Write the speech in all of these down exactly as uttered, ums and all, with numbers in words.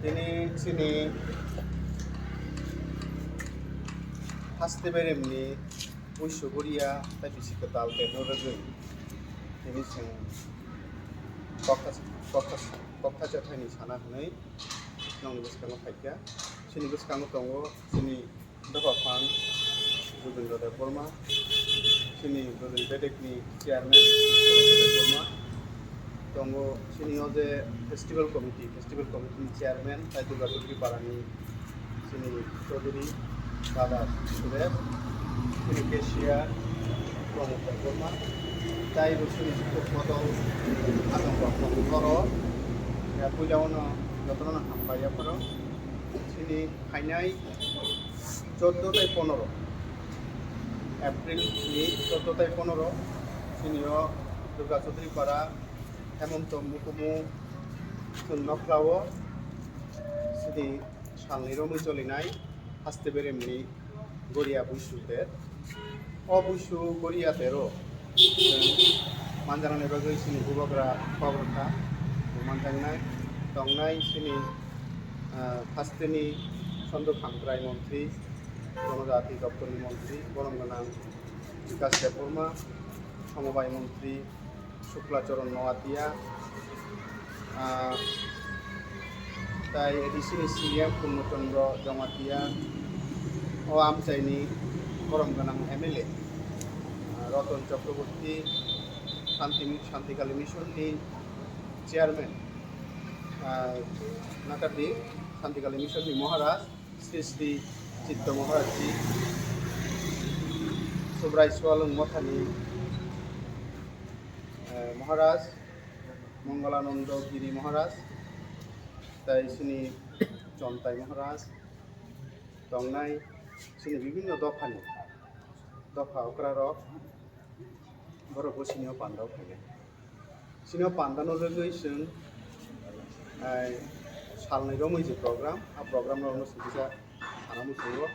Tini chini haste beremni buisu buria tei bisi kwtal tei norogwi tini chwng kokthas-, kokthas-, kokthaisa thaini sana hwnwi nokni bwskango phaikha. Chini bwskango tongo chini Dophaphan Jubendra Debbarma, chini Bwrwi Bedekni chairman Debbarma, tongo chini o je festival committee, festival committee ni chairman, tai Durga Chaudhary Parani chini Chaudhary Brother Suresh, chini cashier Pramod Debbarma, tai bo chini Kodol Adong Rok tongo oro. Ya, puila ono jotono hambai yapharo chini phainai choddo tai ponoro April ni choddo tai ponoro chini o Durga Chaudhary Para Hemonto Mukumu chwng nokhlao chini salni romwi cholinai haste beremni Goria buisu ter. O buisu Goria tero chwng manjaknani bagwi chini bubagra kokrwkha bo manjaknai tongnai chini, ah, hasteni Sondokham Brai Montri, Jonojati Doptorni Montri, borom gwnang Bikas Debbarma, Somobai Montri, Shukla Charan Noatia, ah, tai A D C ni C E M Purno Chandra Jamatia, o amchaini borom gwnang M L A, ah, Ratan Chakraborty, Shanti, Shantikali Mission ni chairman, ah, Nakadi Shantikali Mission ni Maharaj, Sri Sri Chitto Maharaj ji, Subrai Sualung Mothani, eh, Maharaj, Mangalananda Giri Maharaj, tai chini Chontai Maharaj, tongnai chini bibhinno dophani, dopha okrarok, borok bo chini o pandao phainai. Chini o pandano rwgwi chwng, eh, salnwi romwi je program, a program rokno chwng kisa sana muchungo.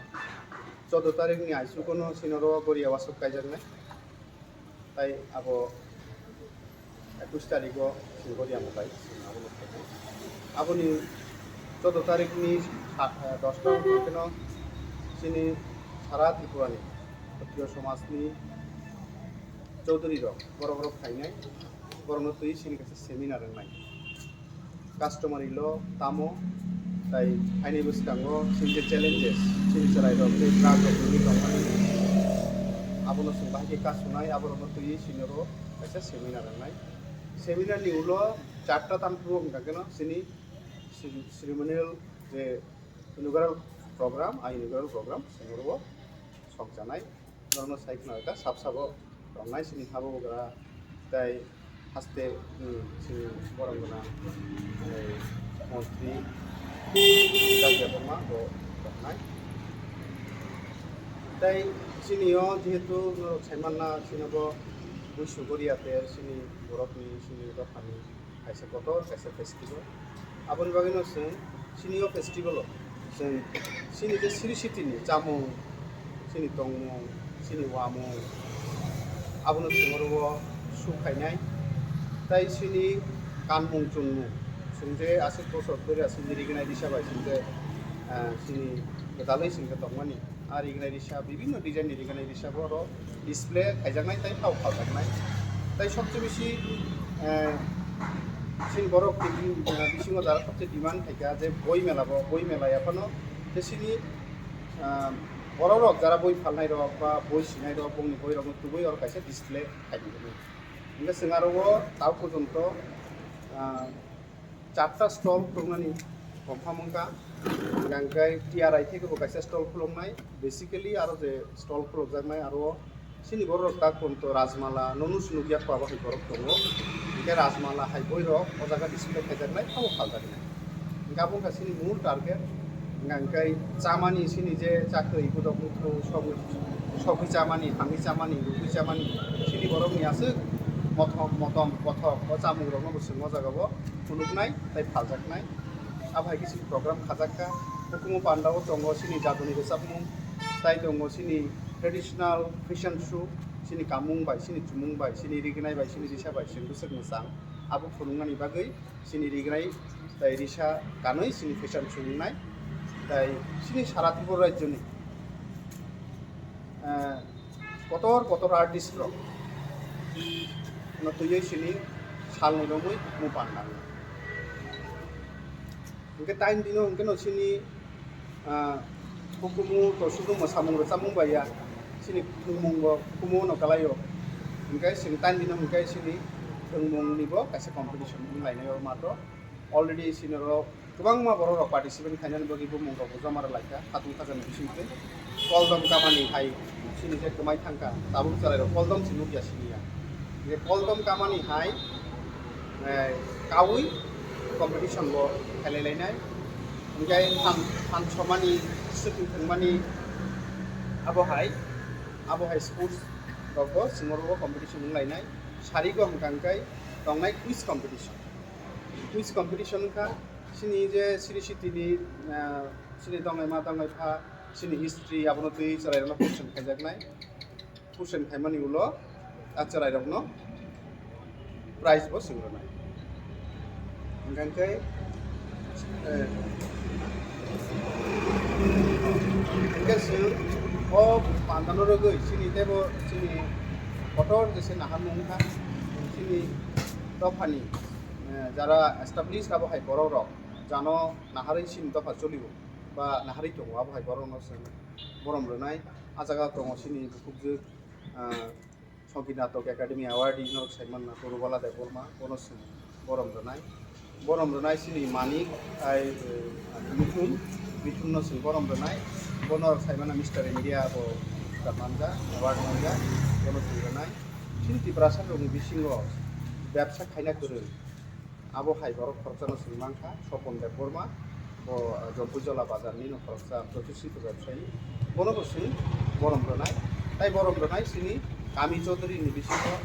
Choudo tarikni aisukono chini oro Goria wasuk kaijaknai. Tai abo ekush tariko chwng Goria mwtai chwng abono khainai. Aboni choudo tarikni sa-, eh, dosta hwnkhe no chini sara Tripurani Khattiyo somajni Chaudhary rok, borok rok phainai, borokno twi chini kaisa seminar wngnai. Customary law tamo, tai phainai bwskango chini je challenges, chini chwrai rok tei drug rok nugwi tongmani, abono chwng bahai khe kasunai, aborokno twi chini oro kaisa seminar wngnai. Seminar ni ulo charta tang phuru wngkha kheno chini cere-, ceremonial je inaugural program, a inaugural program chwng oro sokjanai. Norokno sai khna kha sab sabo tongnai chini habugra tei haste, mm, chini borom gwnang, eh, montri Debbarma bo tongnai. Tei chini o jehetu norok sai manna chini bo buisu Goria ter chini borokni chini dophani kaisa kotor kaisa festival. Aboni bagwino chwng chini o festival o chwng chini je siri sitini chamung, chini tongmung, chini uamung, abono chwng oro o su khainai. Tai chini kanmung chunmung, chwng je aswk bosor dhori chini rignai risa bai chwng je, ah, chini gwdalwi chwng je tongmani. A rignai risa bibhinno design ni rignai risa bo oro display khaijaknai tei pao phaljaknai. Tai sobse bisi, eh, chini borok tini, eh, bisingo jara sobse demand khaikha je boi mela bo, boi mela yaphano je chini, ah, borok rok jara boi phalnai rok ba boi sinai rok bongni boi rokno tubui oro kaisa display khaidi hwnwi. Hingke chwng aro o tao porjonto, ah, charta stall khuluknani confirm wngkha. Hingkhe T R I theke bo kaisa stall khuluknai. Basically aro je stall khulukjaknai aro chini borok tak ponto Rajmala nono se nukya kho abo hai borok tongo. Hingkhe Rajmala hai boirok o jaga display khaijaknai, abo phaljaknai. Hingkhe abo wngkha chini mul target. Hingkhe chamani chini je chakri budok buthu sogwi, sogwi chamani, hamwi chamani, rugwi chamani, chini borokni aswk mothom, motom, kothok o chamungrokno bo chwng o jaga o phunuknai tei phaljaknai. Abo hai khe chini program khajak kha. Hukumu pandao tongo chini jadoni rwchapmung, tai tongo chini traditional fashion show, chini kamung bai, chini chumung bai, chini rignai bai, chini risa bai, chini bwswk mwchang. Abo phunuknani bagwi chini Rignai tai Risa Kanwi chini fashion phunuknai tai chini sara Tripura rajyoni, ah, kotor kotor artist rok no twiwi chini salni romwi bukumu panda. Hwnkhe tain dino hwnkhe no chini, ah, hukumu to sudu mwsamung rwchapmung bai ya, chini thwngmung bo hukumu no kwlaio. Hwnkhe chini tain dino hwnkhe chini thwngmung ni bo kaisa competition wng lainai o matro. Already chini oro kwbangma borok rok participate khainani bagwi bumung rok bo joma rw laikha khatung khajani bisingtwi. Koldom kamani hai chini je kwmai thangkha, tabuk chwrairok koldom se nukya siniya. Je koldom kamani hai, eh, kaui competition bo khelai lainai. Hingke phan, phan somani, swtwi thwngmani abo hai, abo hai sports rok bo singoro bo competition wng lainai. Sarigo hwnkha hwnkhe tongnai quiz competition. Quiz competition wngkha chini je siri sitini, ah, chini dongnaima dongnaipha, chini history abono twi chwrairokno question khaijaknai. Question khaimani ulo a chwrairokno prize bo swng rwnai. Hwnkhe, eh, hwnkhe swng o pandano rwgwi chini teibo chini kotor jese naharmung wngkha, chini dophani, eh, jara established abo hai borok rok jano naharwi chini dopha cholio ba naharwi tongo abo hai borok rokno swng borom rwnai. A jaga tongo chini bukhukjwk, ah, Songkir Natok Academy Award norok saimanna Gurubala Debbarma, bono chwng borom rwnai. Borom rwnai chini Manik, ai, eh, Mithun, Mithunno chwng borom rwnai. Bono norok saimanna Mister India bo manja, award manja, bono chwng rwnai. Chini Tiprasa rokni bisingo bebsa khaina kwrwng, abo hai borok khoroksano chwng mankha, Sopon Debbarma, bo, ah, Jompuijola bazarni no khoroksa protischito bebsayi. Bono bo chwng borom rwnai. Tai borom rwnai chini Kami Chaudhary ni bisingo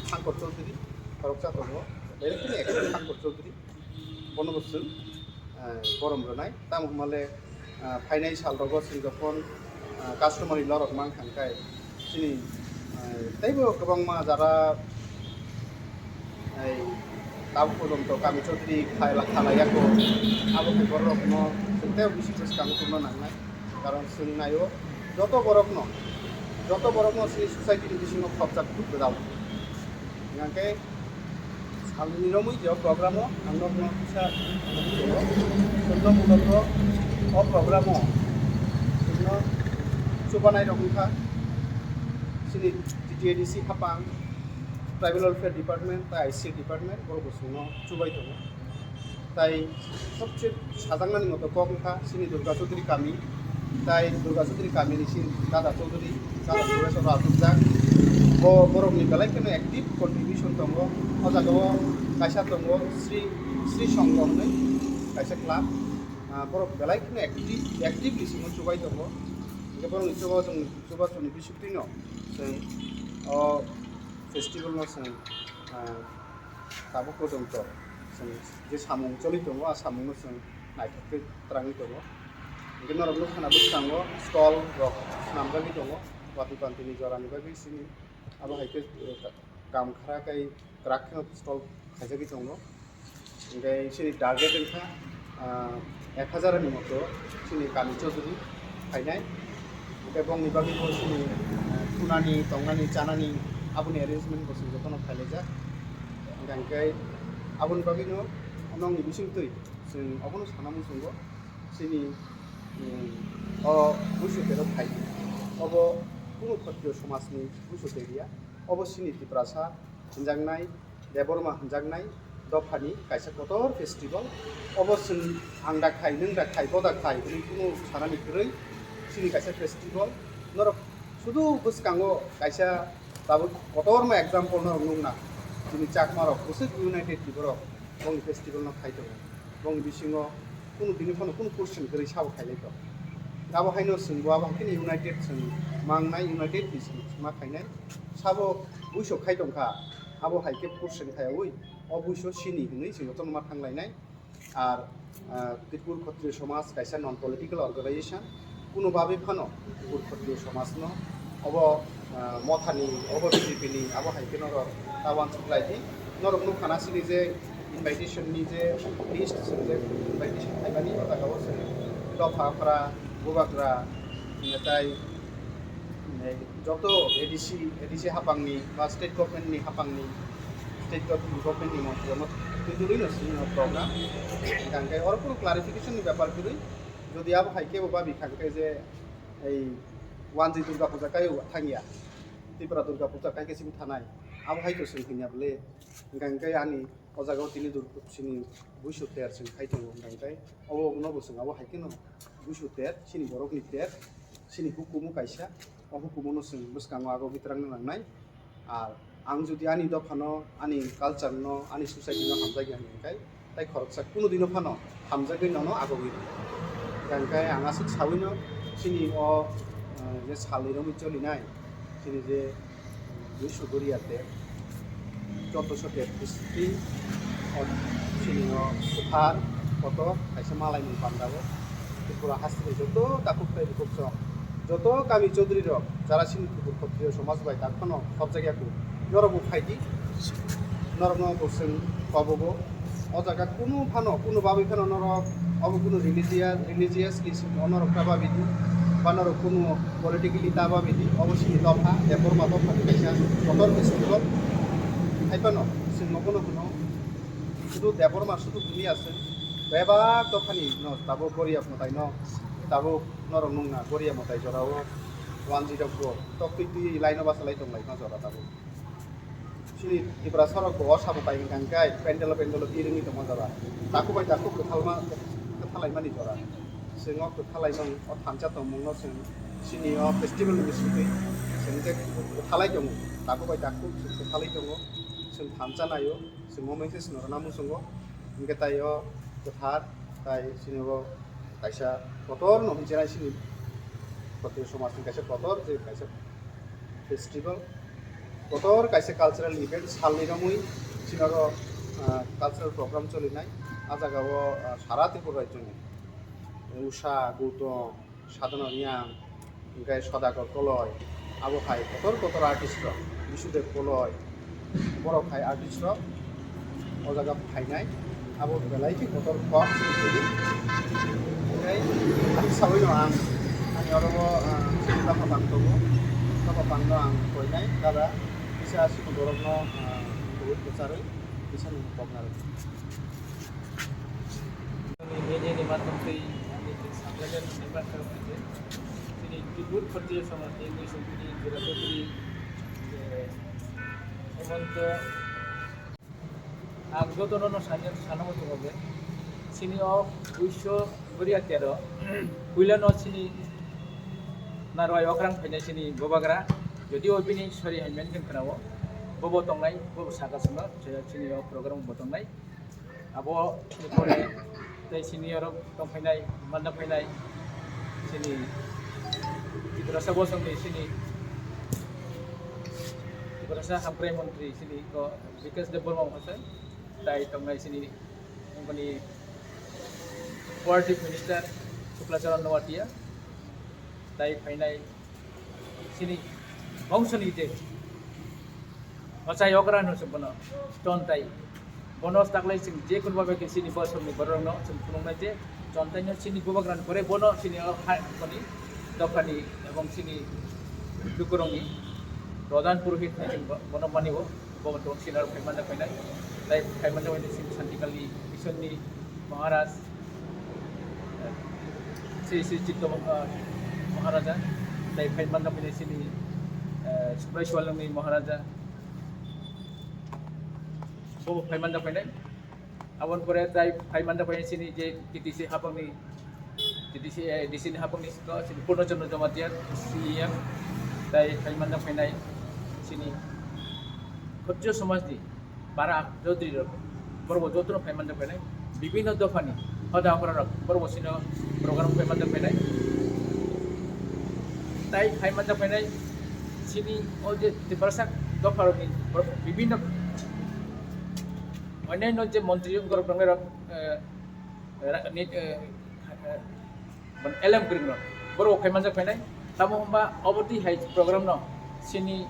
Shankar Chaudhary khoroksa tongo. Belai kheno active Shankar Chaudhary. Bono bo chwng, ah, borom rwnai. Tamo hwnmale, ah, phainai sal rogo chwng jokhon, ah, customary law rok mankha hwnkhe chini, ah, teibo kwbangma jara, ei, tabuk porjonto Kami Chaudhary khaila, khalaiya kho, abo hai borok rokno chwng teibo bisi bwskango tongna nangnai, karon chwng naio joto borokno, joto borokno chini society ni bisingo khopjak khub gwdao. Hingkhe Salni romwi je o program o ang nokno kisa tongo. Chwngno muloto o program o chwngno chubanai rok wngkha chini T T A D C hapang, Tribal Welfare Department tei I C Department, borok bo chwngno chubai tongo. Tai sobse sajaknani moto kok wngkha chini Durga Chaudhary kami, tai Durga Chaudhary kami ni chini Dada Chaudhary, Dada Sureswar Rathupjak. Bo borokni belai kheno active contribution tongo. O jaga o kaisa tongo Sri, Sri Songho hwnwi kaisa club. Ah, borok belai kheno active, actively chwngno chubai tongo. Hingkhe borokni chuba chwng, chuba chwngni bisingtwino chwng o festival no chwng, ah, tabuk porjonto chwng je samung choli tongo, a samungno chwng naithok khe twrangwi tongo. Hingkhe norok nukha na bwskango stall rok swnamjagwi tongo, watwi pantwini jorani bagwi simi. Abo hai khe, eh, kam khara kai kwrak kheno stall khaijagwi tongo. Hingkhe chini target wngkha, ah, ek hajar ni moto chini Kami Chaudhary phainai. Hingkhe bongni bagwi bo chini, ah, thunani, tongnani, chanani aboni arrangement bo chwng jotono khailaijak. Hingkhe aboni bagwino nongni bisingtwi chwng obono sana muchungo chini, mm, o buisu terok phai. Obo kunu Khotriyo somajni buisu teriya. Obo chini Tiprasa hwnjaknai, Debbarma hwnjaknai dophani kaisa kotor festival. Obo chwng ang da khai, nwng da khai, bo da khai hwnwi kunu sanani kwrwi. Chini kaisa festival. Norok sudu bwskango kaisa tabuk kotorma example norok nukna. Chini Chakmarok bwswk united ni borok bongni festival no khai tongo. Bongni bisingo kunu bini phano kunu question kwrwi sabo khailai tongo. Abo haino chwngbo abo hai kheno united chwng mangnai, united ni chwng ma khainai. Sabo buiso khai tongkha, abo hai khe question khaiwi o buiso sini hwnwi chwng jotono ma thanglainai. Ar, ah, Tripur Khotriyo Somaj kaisa non political organization, kuno bagwi phano Tripur Khotriyo Somajno obo, ah, mothani, obo B J P ni, abo hai kheno rok ta uansuk lai di. Norok nukha na sini je invitation ni je list, sini je invitation khaimani o jaga o sini dopha phra, bubagra, tai joto A D C, A D C hapang ni ba state government ni hapang ni, state government ni montri rok no twi twi no sini o program. Hingkha hingkhe oro kunu clarification ni bepar kwrwi, jodi abo hai kebo babi kha hingkhe je ei wanjwi Durga Puja kai thangya, Tripura Durga Puja kai khe simi thanai, abo hai to sini thangya bole. Hingkha hingkhe ani o jaga o tini dur-, sini buisu ter chwng khai tongo, hingkha hingkhe obo no bo chwng abo hai kheno buisu ter, chini borok ni ter, chini hukumu kaisa, o hukumu no chwng bwskango agogwi twrang na nangnai. Ar ang jodi ani dopha no, ani culture no, ani society no hamjak ya hingkhe, tai khoroksa kunu dino phano hamjagwi nono agogwi rw. Hingkha hingkhe ang aswk saui no chini o, eh, je salni romwi cholinai, chini je Duiso goriya ter, chaudoso ter bisti, o chini o kwthar kotor kaisa malaini panda o Tripura haste ni joto takhuk tei bukhuk chwng, joto kami chaudhuri rok jara chini Tripura Khatriya somaj bai tak phano khopjak ya kho, norok bo phai di, norok no bo chwng kobogo. O jaga kunu phano, kunu bagwi phano norok obo kunu religious, religiously simo norok ta babi di, ba norok kunu politically ta babi di, obo sini dopha, Debbarma dopha ni kaisa kotor festival. Hai phano chwng no bono hwno, sudu Debbarma sudu hwnwi aswk, bebak dophani no tabuk Goriya mwtai no, tabuk norok nungna Goriya mwtai jora o wanjwi rok bo tok twi twi line o bachalai tong lai ma jora tabuk. Chini Tiprasa rok bo o sabo pai hwnkha hwnkhe pendel o pendel o birwngwi tongma jora. Takhuk bai takhuk kwthalma, kwthalaimani jora. Chwng o kwthalaimani o thansa tongmungno chwng chini o festival ni bisingtwi chwng je kwthalai tongo. Takhuk bai takhuk chwng kwthalai tongo. Chwng thansa naio, chwng o message no rwna muchungo. Hwnkhe tai o kwthar tai chini o kaisa kotor no hwnjinai chini Khatriya somajni kaisa kotor je kaisa festival, kotor kaisa cultural event salni romwi chini oro, ah, cultural program cholinai. Ah jaga o, ah, sara Tripura rajyoni Usha Gautam, Sadhana Reang, hwnkhe Sudhakar Koloi, abo hai kotor kotor artist rok, Bisudev Koloi, borok hai artist rok o jaga phainai, abo belai khe kotor kok chini thani. Hwnkhe ani sawino ang, ani oro o, ah, chini dopha pang tongo, dopha pangno ang koinai dada, kisa aswk borokno, ah, buhut kwcharwi kisa nung koknarwkha. Media ni madhyam twi ani je samlaijak ni madhyam twi je chini Tripura Khatriya Samaj ni Nui Songpini Jora Chowdhury, eh, Hemanta Ang jotono no sanya, sana muchungo je, chini o duiso boriya tero, puila no chini narwai okrang phainai chini bubagra, jodi o bini sori hai mention khna o, bobo tongnai, bobo saka sima, chini o program bo tongnai. Abo ni pore tei chini oro tong phainai, manda phainai, chini Tiprasa bosong ni chini Tiprasa hamkrai montri chini ko Bikash Debbarma Mahasai, tai tongnai chini, boni Power Chief Minister Shukla Charan Noatia, tai phainai chini bongso ni je ochai okra no se bono chontai. Bono taklai chwng je kun babe ke chini bosong ni borok no chwng phunuknai je chontai no chini bubagra ni pore bono chini o ha boni dopha ni ebong chini lukurok ni pradhan purohit hinwi chwng bo-, bono mani o. Bo tong sinar phaimanda phainai, tai phaimanda phainai chini Santikali Mission ni Maharaj, Sri Sri Chitto, ah, Maharaja, tai phaimanda phainai chini, eh, Subrai Swalwng ni Maharaja, bo phaimanda phainai. Aboni pore tai phaimanda phainai chini je T T C hapang ni T T C, eh, D C ni hapang ni siko chini Purno Chandra Jamatia, C E M, tai phaimanda phainai chini Khatriya somaj ni para Chaudhary rok, borok bo jotono phaimanda phainai, bibhinno dopha ni hoda okra rok, borok bo chini program phaimanda phainai, tai phaimanda phainai chini o je Tiprasa dopha rok ni borok bibhinno onyaino je montri borok tongnai rok, eh, ra-, ni, eh, eh, L M Green no borok phai manjak phainai. Tamo hwnba obo twi hai program no chini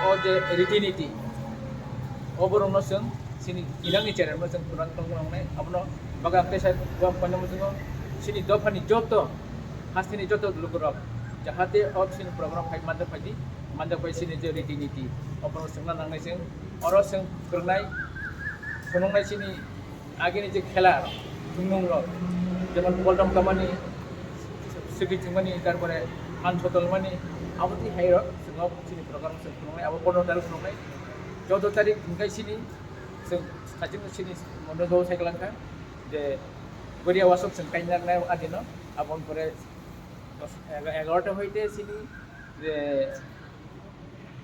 o je riti niti Oborokno chwng chini kinangni cheremno chwng kwrwng tongmani abono bagwi ang teisa bo ang paina muchungo chini dophani joto hasteni joto lukurok jahate o chini program phai manjak phaidi, manjak phai chini je riti niti oborokno chwngna nangnai chwng oro chwng kwrwngnai phunuknai chini agini je khela thwngmungrok jemon poltom kamani, swkwi thwngmani, tarpore han sotolmani, aboni hairok chwng o chini program chwng phunuknai, abo pondro tarik phunuknai, choudo tarik hwnkhe chini chwng sachwng chini mondo do sai kwlangkha je Goria wasok chwng kainarnai adino, aboni pore dos, ega-, egarota hoite chini je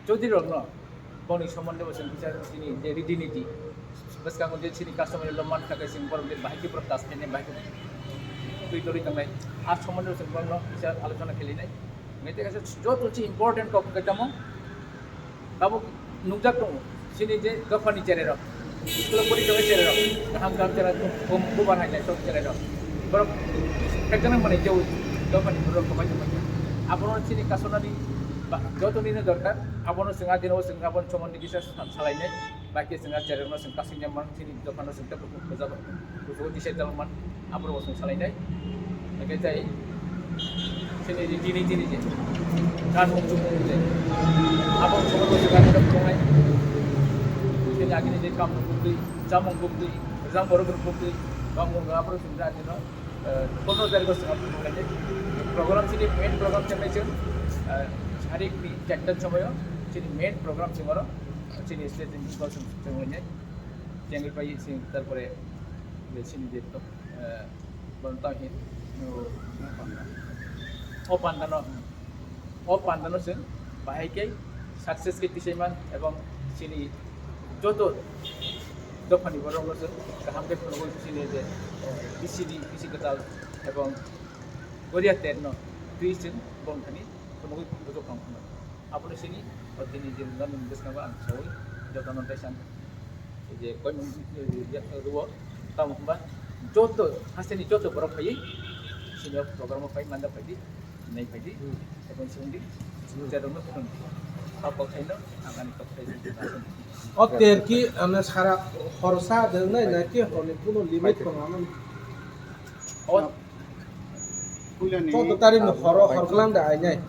Chaudhary rokno boni somonde bo chwng kisa chini je riti niti bwskango je chini customary law mankha khe chwng borok je bahai khe borok tas khainai, bahai khe twi torwi tongnai, a somonde bo chwng borokno kisa alochona khelinai. Hwnkhe tei kaisa joto se important kok hwnkhe tamo tabuk nukjak tongo, chini je dophani chererok, school o pori tongwi chererok, kaham kaham chera, bu-, bubar hai naithok chererok. Borok ekjana manwi jaui dophani borok kwbai kwbai. Abono chini kasonani ba-, joto nini dorkar, abono chwng a dino chwng aboni somondi kisa sa-, salainai, bai khe chwng a chererokno chwng kasingya man, chini dophano chwng tei bukhuk bwjak, bukhuk tisai dalokman, aborok bo chwng salainai. Hwnkhe tei chini je tini tini je kan mung chukmung je abo chukmung je kan chukmung hai chini agini je kam rok bukti, chamung bukti, jang borok rok bukti, bang mung aborok chwng jani no, eh, pondro tarikh o chwng aborok bukti. Program chini main program chwng nai chwng, eh, sarik ni charta somoyo chini main program chwng oro chini stage ni chwng chwng nai chwng pai chwng tarpore chini je to, eh, bono tamo hin, o, o pandano, o pandano chwng bahai khe success khe tisai man, ebong chini joto dophani borokno chwng kaham khe phunugwi chini je, eh, B C D, B C kwtal ebong Goria terno twi chwng bongthani phunugwi bujok tong phano. Abono sini o tini je nani bwskango ang sawi jotono teisa je koi rwo tamo hwnba joto hasteni joto borok phaiwi sini o program o phai manda phaidi nai phaidi ebong sungdi jadongno phunukdi. Kok kok thaino ang ani kok thai. O terki ane sara horsa de nai na ki hone kuno limit tong amani. O Puilani choudo tarikh ni horo horglang da ainai.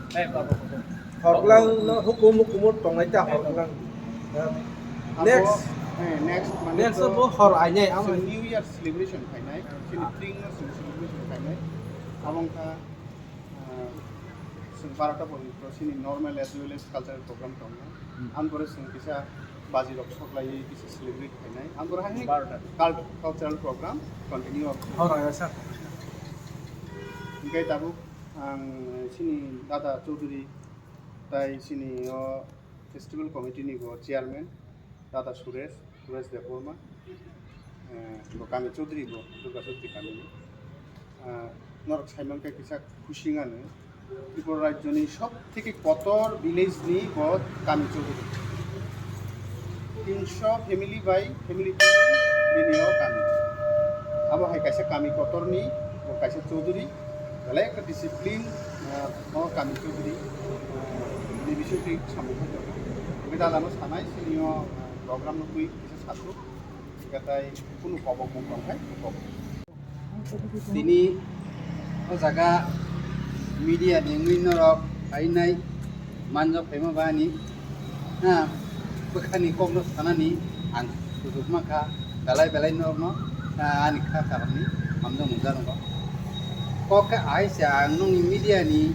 Horglang no hukum hukum tongnai ta horglang. Abo, next, eh, next mane next to bo hor ainai, amo chwng New Year celebration khainai, chini pring no chwng celebration khainai. Abo wngkha, ah, chwng barota porjonto chini normal as well as cultural program tongo. Hmm. Ang pore chwng kisa baji rok soklaiwi kisa celebrate khainai. Ang pore hai barota. Cult-, cultural program continue. Hor ainai sir. Hingke tabuk ang chini dada Chaudhary tai chini o festival committee ni bo chairman dada Suresh, Suresh Debbarma, eh, bo kami Chaudhary bo, Durga Chaudhary kami ni. Ah, norok saiman khe kisa khusi wngano. Tripura rajyoni sob theke kotor village ni bo kami Chaudhary. Tinsho family bai family bini o kami. Abo hai kaisa kami kotor ni bo kaisa Chaudhary. Belai ekta discipline, ah, o kami Chaudhary, ah, ni bisingtwi samung khe tongo. Hwnkhe dada no sanai chini o, ah, program no twi kisa sathuk. Hwnkhe tai kunu kobok mung tong khai kobok. Tini o jaga media ni wngwi norok phainai manjak phaima bani, ha, bwkhani kokno sanani ang kuchuk mankha, belai belai norokno, ha, ani kha kaham ni hamjak nukjak nukgo. Kok khe aise ang nungni media ni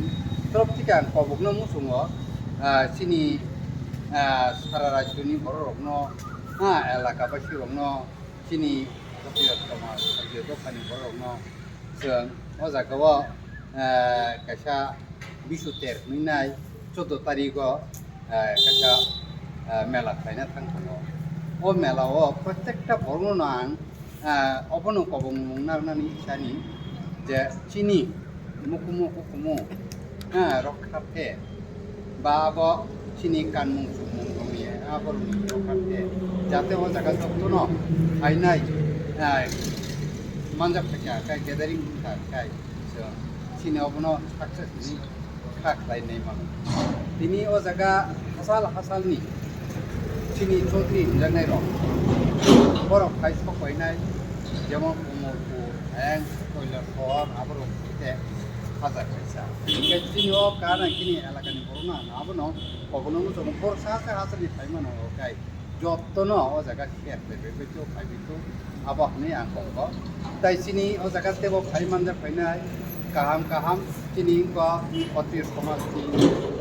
torop theke ang kobokno muchungo, ah, chini, ah, sara rajyo ni borok rokno, ha, elaka basi rokno, chini Jatia Samaj, Jatia Dophani borokno chwng o jaga o, eh, kaisa bisu ter hwnwi nai choudo tarikh o, eh, kaisa, eh, mela khlaina thang tongo. O mela o protekta borokno no ang, eh, obono kobongmung narwknani sani je chini mukumu hukumu, ha, rok kha phe, ba abo chini kanmung chumung tongya, abo rok kha phe, jate o jaga jotono phainai, ha, manjak phaikha, khe gathering wngkha, khai chwng chini obono success ni kha khlai nai mano. Tini o jaga hachal hachalni Chini Chaudhary hinjaknai rok, borok khai sok painai, jemon Komolpur, Heng, Koilasor, aborok te hajar kaisa. Hingke chini o kana chini elakani borok na, abono kobono muchungo borok sa sa hachani phaimano kai. Jottono o jaga kher de bebetio phaibitu abo hwnwi ang kok. Tai chini o jaga tebo phai manjak phainai kaham kaham chini wngkha Khatri somajni,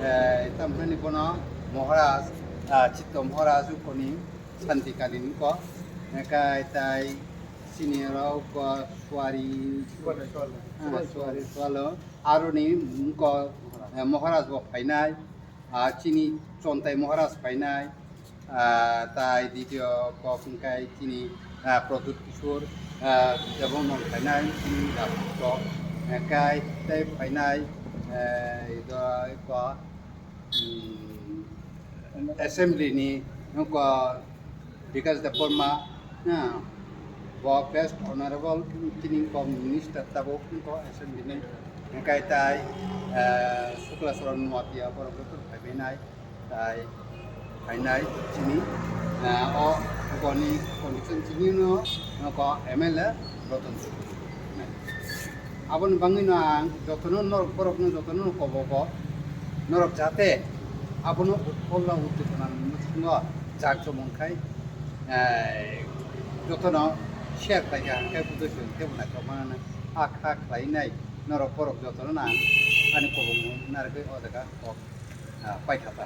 eh, tamhwnani bono Maharaj, ah, Chitto Maharaj wngkhoni Santi Kalin wngkha. Hingke tai chini oro wngkha Suari, ah, Suari Swalo. Aroni wngkha, eh, Maharaj bo phainai. Ah, chini Chontai Maharaj phainai, ah, tai ditio kok hwnkhe chini, ah, Pradyut Kishore, ah, Debbarma phainai, chini Rajput kok, eh, kai tei phainai, eh, ido ko, mm, assembly ni nokho Bikash Debbarma, ha, bo best honorable, tini ko minister tabuk ko assembly ni, hingkai tai, eh, Sukla Saran Noatia borok joto phaibainai, tai phainai chini, eh, o boni condition chini no, no ko M L A Ratan Chakma. Aboni bangwino ang jotono norok borokno jotono kobogo norok jate abono utpolno utdipona muchungo jak jomon khai, eh, jotono share khlai kha hwnkhe budui tebo naithok manana a kha khlainai norok borok jotono ang ani kobongno narwgwi o jaga kok, ah, paikha ta.